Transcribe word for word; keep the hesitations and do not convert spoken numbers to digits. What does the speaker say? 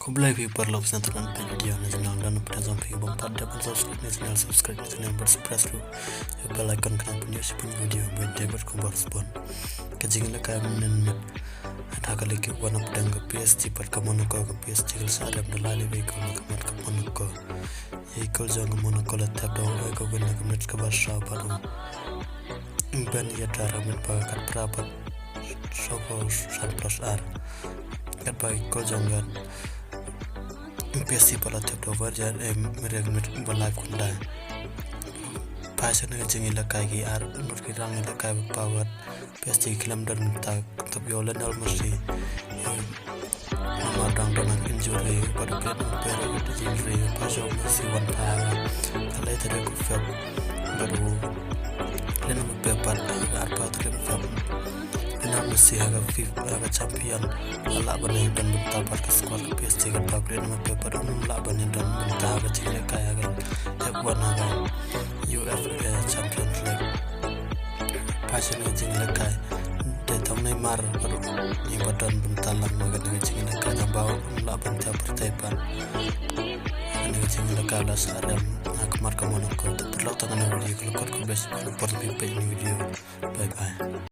Khublei phi paralok, sngewbha ban peit video na channel, lada phi dang sngewbha ban subscribe na channel, subscribe na channel bad press ruh ïa bell icon khnang ban ïoh shibun video ban dei bad khubor sport. Ka jingïalehkai mynnin mynmiet ha ka liang ki wan hapdeng ka P S G bad ka Monaco. Ka P S G ka la sah rem da lai lai wei kol ha khmat ka Monaco. Ïa ki kol jong ka Monaco la thep da u Higuain ha ka minit kaba saw bad u Ben Yedder ha ka minit ba khatphra bad saw phew san plus ar. Katba ïa ki kol jong ka P S G pat la thep da u Virgil Emery ha ka minit ba lai khyndai. Phai sha kane ka jingïalehkai ki ar ngut ki rangïalehkai ba paw bad P S G ki khlem don bynta, ka thep ïa u Lionel Messi. Namar dang don ha ka injury bad u Kylian Mbappe ruh ka injury, phai sha u Messi wan phai ha ka lai tarik u Feb bad u Kylian Mbappe pat ha ka arphew tarik u Feb. Lionel Messi ha ka fif-, ha ka champion la lah ban ïadon bynta bad ka squad ka P S G, katba u Kylian Mbappe pat um lah ban ïadon bynta ha ka jingïalehkai ha ka F one ha ka U F A Champions League. Phai sha kane ka jingïalehkai te thong Neymar bad u, ïa ba don bynta lang ha kane ka jingïalehkai, tangba um lah ban thiaw pyrthei pat. Kane ka jingïalehkai la sah rem ha khmat ka Monaco. Te paralok, tang kane ka video ka la kut, khublei shibun, khublei phi peit kane ka video. Bye bye.